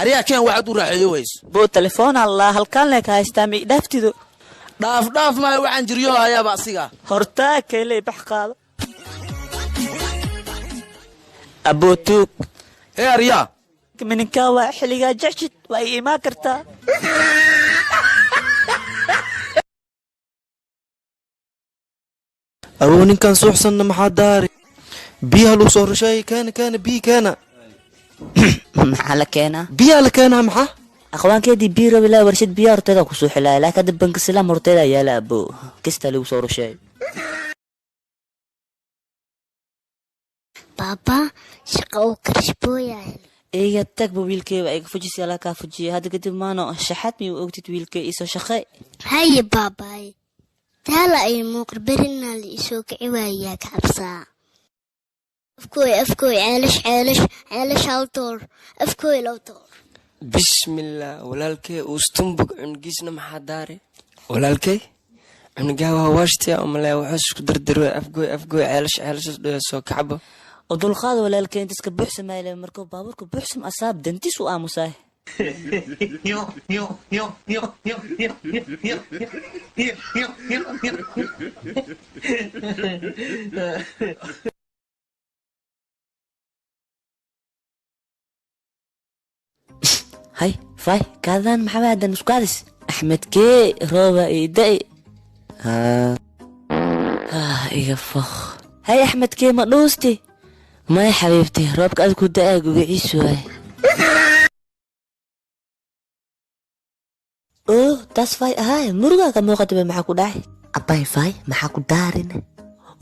Aryaa keen waxaad u raaxeeyo wayso. Boo telefoon allah halkaan lee ka haystaa ma idhaaftido. Dhaaf dhaaf maayo waxaan jiryo hayaaba asiga. Hortaa keeley bax qaado. Aboo tuug. Hee aryaa. Mininkaa waa xilligaa jecshid waa ii imaan kartaa. Abow ninkan suuxsanna maxaa daari biyaha lagu soo rusheeyay keena keena biyi keena. Maxaa la keenaa? Biyaha la keenaa maxaa? Aqwaankeedii biyo rabi laa warshad biyaha horteeda kusoo xilaaya laakiin hadda banka silaam horteeda yaala abo kistaa lagu soo rusheeyay. Baaba shaqa uu karishbooyahay. Iga tagba wiilkey waa iga fujisi alaa kaa fujiya hadda kadib maano shaxaad miyuu ogtid wiilkey isoo shaqey. Haye baabaay. Taala ay muuqar berinaa la isoo kici waayaa ka cabsaa. Afkooy afkooy ceelash ceelash ceelash hal toor afkooy laba toor. Bismillah walaalkey uustumbug cunugiisna maxaa daare walaalkey cunugaa waa waashtiya umalaya wuxuu isku dardarwe afgooy afgooy ceelash ceelashas dhoya soo kacbo. Oo dulqaad walaalkey inta iska buuxsamayle markuu baabuurka buuxsam asaab dantiis u aamusaay. Hay fay kaadaan maxaa haddan isku aadis axmedkee rooba ii da'i iga foq hay axmedkee ma dhuusti maya xabiibti roobka ad ku da'aa gugiciisu waay. Oo taas fay ahaay murugaa ka muuqata ba maxaa ku dhacay abbay fay maxaa ku daarine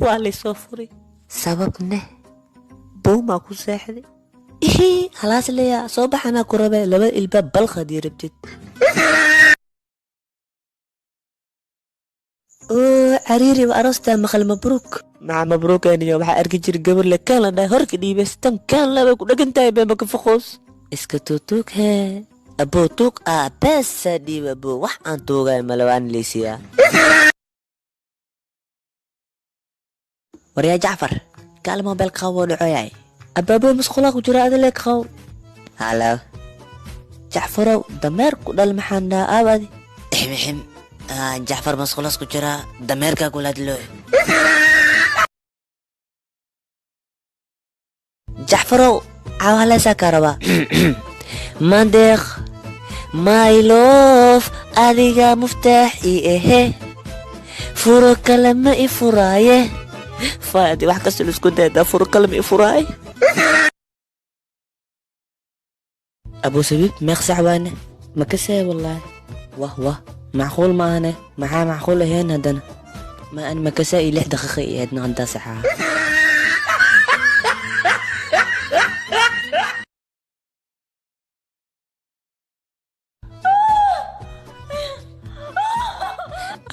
waa laysoo furay sababne bowmaa ku seexday ihii halaas leeyaa soo baxanaa ku rabee laba ilbaab balqadii rabtid. Oo cariiri wa aroostaa maqal mabruuk maca mabruukaniyo waxaa arki jira gabar le kaan la dhahay horka dhiibaystan kaan la bay ku dhagan tahay beema ka foqoos iska tuutuug hee aboo tuug aa beesa dhiib aboo wax aan tuugay malawaan leysiyaa. Waryaa Jacfar kaal moobeel qabo dhacoyaay abaaboo masqulaa ku jira adile qabo. Halo Jacfarow dameer ku dhal maxaan dhahaa aabadi ixmixim Jacfar masquulaas ku jira dameerkaa kula hadlooy. Jacfarow cawaleesaa kaa rabaa mandeeq my love adiga muftaax ii ahe furo kale ma i furaaye faadi wax kasta la isku daydaa furo kale ma i furaaye. Abuu sabiib meeq sac waane ma kasee wallaahi wah wah macquul maahane maxaa macquul ahayn haddana ma an makasee iyo 6 daqiiqa iyo ahayd noqontaa saxaa.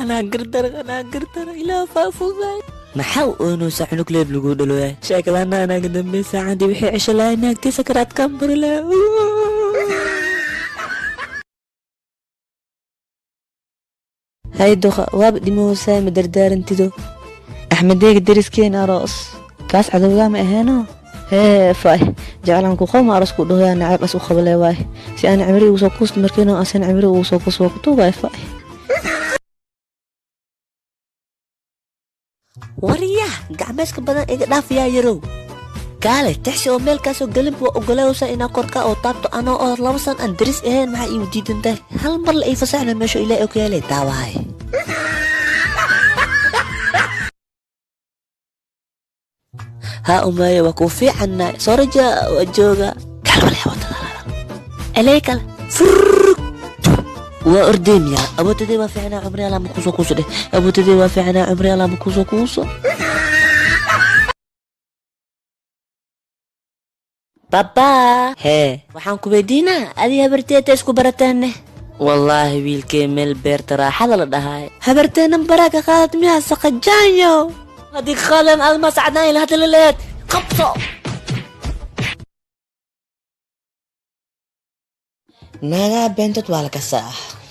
Anaa gardara anaa gardara ilaa faafuudaay maxaa u oonaysaa cunug leeb lagu dhalooyaay sheekadaana anaaga dambe saacadii wixii cesho lahay naagtiisa karaadkaan bari lahaa. Hay duqa waaba dhimowsaa ma dardaarantido axmedeega deriskeena aroos kaas cadowgaa ma aheeno hee fay jeclaan ku qowma aroos ku dhahoyaa nacayb as u qabalee waay si aan cimri ugu soo kuust markiino asan cimri ugu soo kuus waa ku tuugaay fay. Waryaa gacmeeska badan iga dhaaf yaa yarow kaale tixsi oo meelkaasoo gelinba waa ogolaaysaa inaa korkaa oo taabto anoo oo 2 san aan deris ahayn maxaa iigu diidan tahay hal mar la ii fasaxna meesho ilaahay og yaalay daawahay. Haa umaaya waa kuu fiicannaa soo raja waa jooga kaalmalaya wadada eley kale furug waa ordeymiyaa abootadey waa fiicnaa cumri allah ma kuusoo kuuso dheh abootadey waa fiicnaa cumri allah ma kuusoo kuuso. Baba hee waxaan ku weydiinaa adii habarteeta isku barateenne wallaahi wiilkey meel beerta raaxada la dhahaay habarteennan baraa ka qaadad miyaa saqajaanyo haddii qaadeen aad ma sacdaan ila hadda la leeyaad qabso. Naagaha beentood waa la kasaa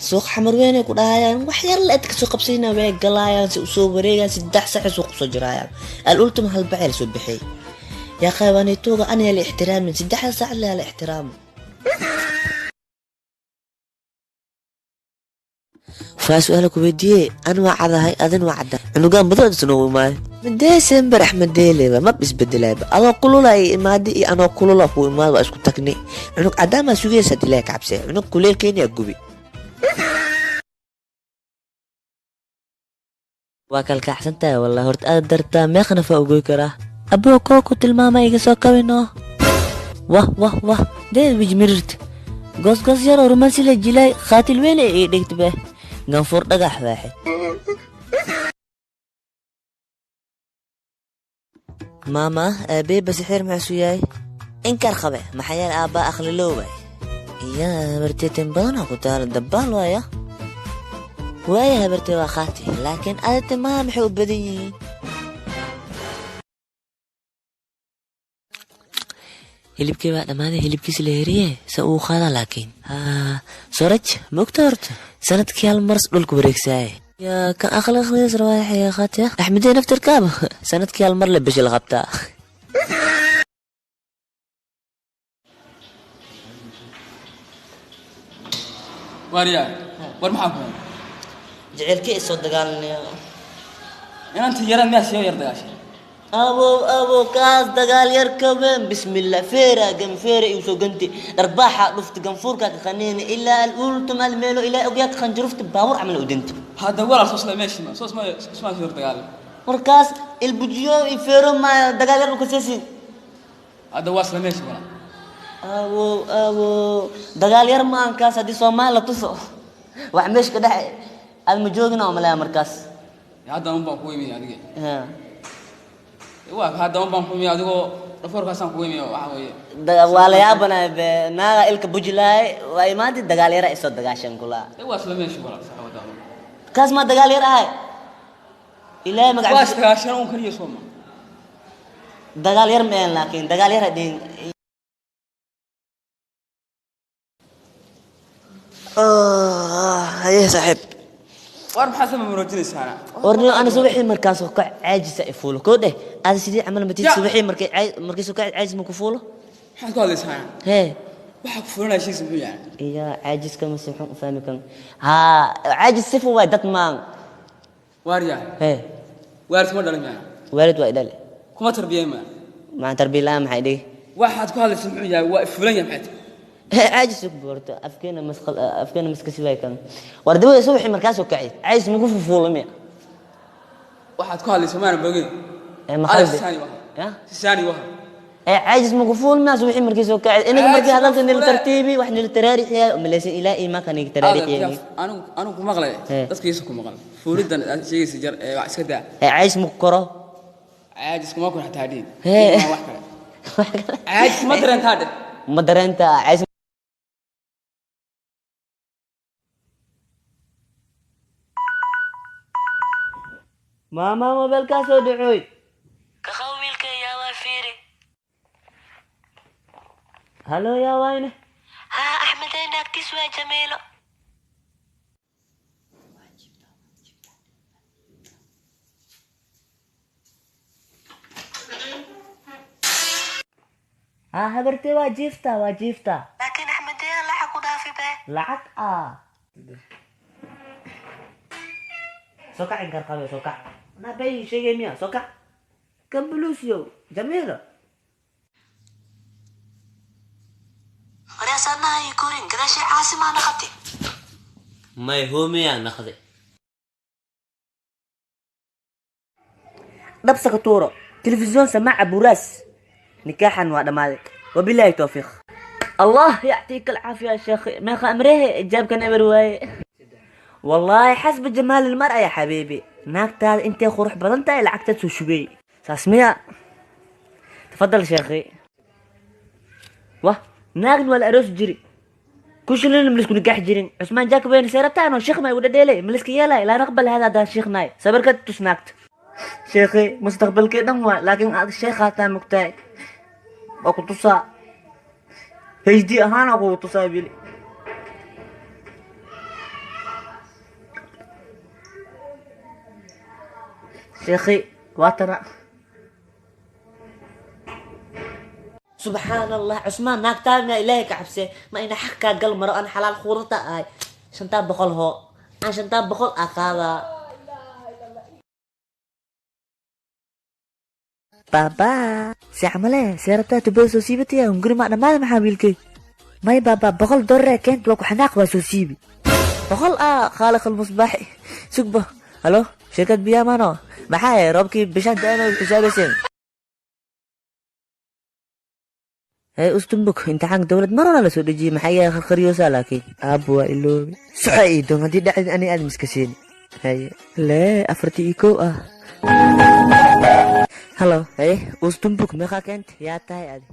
suuq xamar weyn ay ku dhahayaan wax yar la inta kasoo qabsayna way galaayaan si usoo wareegaan 3 sac suuq usoo jiraayaan al ultima hal baceel soo bixiyay yaa qaybaanituuga aniga la ixtiraamin 3 sac la ixtiraamo. Faa su'aala ku weydiiye, an waa cadahay, adin waa cadda, cunugaan madow inta noogu imaaday Desember. Axmedeeleba mab isbedelayba, adoo kulula ay imaada iyo anoo kulula ku imaada, waa isku tagnay. Cunug cadaamaa sugaysa, Ilaahay ka cabsee, cunug kuleelkeeniyaa gubi. Waa kalkacsan tahay wallah. Horta aad dartaa meeqa nafaa ugoy karaa? Aboo, koo ku tilmaama iga soo kabino. Wah wah wah, dee wijmirirta goosgoos yaroo rumansi la jilay, khaatil weyne ii dhigta be, ganfuur dhagax waaxid. Maama, aabee basixiir maxaasuu yahay? Inkar qabe, maxaa yeele aabbaa aqli waay iya habarteetin badanaa ku taala dabbaal waaya. Waaya habartee waa qaati, laakiin ada timaha maxay u badan yihiin? Hilibkii baa dhammaaday, hilibkiis la heriye se uu qaadaa. Laakiin haa, soraj ma ogta horta sanadkii hal mars dhulka wareegsaaye yaa kan aqli aqligiis rawaaxaya qaatiya. Axmedee naftirkaaba sanadkii hal mar la beshel qabtaa. Waaryaa, war maxaa ku helay? Jecelkii isoo dagaalanaya. Inanta yaraan miyaa soo yar dagaashay? Abow abow, kaas dagaal yar ka weyn. Bismillah, feera gan feera igu soo ganti, dharbaaxa dhufta, ganfuurka ka qaniina ilaa alultum almeelo ilaa ogyaa ka qanjurufta baabuur camal u dinta. Hadda walaal soo isla meeshii ma soo isma isma soo yar dagaal. Markaas ilbujiyo iyo feero ma dagaal yar u kaseesin? Hadda waa isla meeshii walaal. Abow abow, dagaal yar ma aan kaas. Haddii Soomaali la tuso wax meesha ka dhex aad ma joogin oo malaya markaas. Hadda un baan ku imi adiga. Ha. Waa hadda un baan ku imi adigoo dhafoorkaasaan ku imi, waxa weeye. Waa la yaabanaya be, naaga ilka bujilaay waa imaanti dagaal yara isoo dagaashan kula. Waa isla meeshii walaal, sax wada. Kaas ma dagaal yar ahay? Ilaahay waa magac isdagaashan un kaliya sooma. Dagaal yar ma ahan, laakiin dagaal yar hadhin. Haye saaxiib. War maxaa sama muroojinaysaana? Warniyo, ana subaxii markaan soo kac caajisa i fuulo koo dheh, ada sidii camal matid? Ya. Subaxii markay markay soo kac caajis ma ku fuulo? Maxaad ku hadlaysaa? Hee. Waxaa ku fulanaya shiisa muxuu yahay? Iya, caajiska ma si xun u fahmi kan. Haa, caajis sifa waay dad maan. Waaryaa. Hee. Waalid kuma dhalin maa? Waalid waa idhale. Kuma tarbiyeen maa? Maxaan tarbiya la'aan maxay dhigi? Waxaad ku hadlaysa muxuu yahay? Waa fulan yahay, maxay tahay? Caajis ku boorto afkeena masqal afkeena maskasi waay kan. War dawada subaxii markaa soo kacay caajis ma ku fufuulo miya? Waxaad ku hadlaysa maana bogeen. Ee ma Ada khaldi? Sisaani waha. Ya. Sisaani waha. Ee caajis ma ku fuul miya subaxii markii soo kacay inaga markii Caajis ma hadalka nil fuule. Tartiibi wax nil taraarixiya malaysan ilaa iimaanka niga taraarixiya. Anigu ku maqlay. Hee. Dadkiisa ku maqal fuulidan aad sheegaysa jar ee wax iska daa. Ee caajis ma ku koro? Caajis kuma ku xataa dhiin. Hee. Wax kale caajis ma dareentaa dheh? Ma dareenta caajis. Maama, mobilkaa soo dhacoy. Kaqaw wiilka, yaa waa fiiri. Halo, yaa wayne? Haa, Axmedey naagtiis waa Jamiilo. Haa habartee, waa jiiftaa, waa jiiftaa. Laakiin Axmedey lacag ku dhaafi be. Lacag ah soo kac, inkar qabe, soo kac. Anaa bay sheegay miya? Soo kac kan buluusyow Jamiilo. Waryaasanahay korin gadaashay caasimaa naqati may hoomiyaa naqday. Dhabsa ka tuuro telefisyoon samaaca buraas, nikaaxan waa dhammaaday. Wabilaahi towfiiq. Allah yactiika alcaafiya ya sheekhi. Meeqa amrehe ijaabkan eber waaye. Wallaahi xasba jamaal ilmar'a ya xabiibi, naagtaada intay qurux badan tahay lacagtaad soo shubay, saas miya? Tafadal sheekhi. Wah, naagna waa la aroosi jiri kushilina malisku nikaax jirin. Cusmaan jaakabeyn seerabtaan oo sheekh ma igu dhadheelay maliska yeelay. Laa naqbal hada haddaan sheekhnaay. Sabirka tus naagta sheekhi, mustaqbalkii dhan waa, laakiin aad sheekhaataa mugtahay waa ku tusaa HD ahaana kugu tusaa bili. Sheekhi waatana. Subxaan Allah, Cusmaan, naagtaa miyaa? Ilaahay ka cabsee, ma ina xaqkaa gal maro? An xalaal khuurata ahay. 500 hoo. Aan shantaa boqol aa qaadaa. Baaba, si camale, see rabtaa tubada soo siibataya, hunguri maa dhammaada maxaa wiilkay? May baaba, $100 keent waa ku xanaaq waa soo siibi. 100 ah khaaliq almusbaaxi. Sugba, halo, shirkad biyaha maano? Maxaa yahay roobkii bishaan da-ano xisaabayseen? Hee ustumbuk, imtixaanka dowlad mar hore la soo dejiyey, maxaa yahay kharkhariyoosaa laakiin. Aabbo waa iloobi. Soco ii doon haddii dhacdid ani aad miska siini. Haye, lee 4:01 ah. Halo, haye, ustumbuk meeqaa keenta? Yaa tahay adi?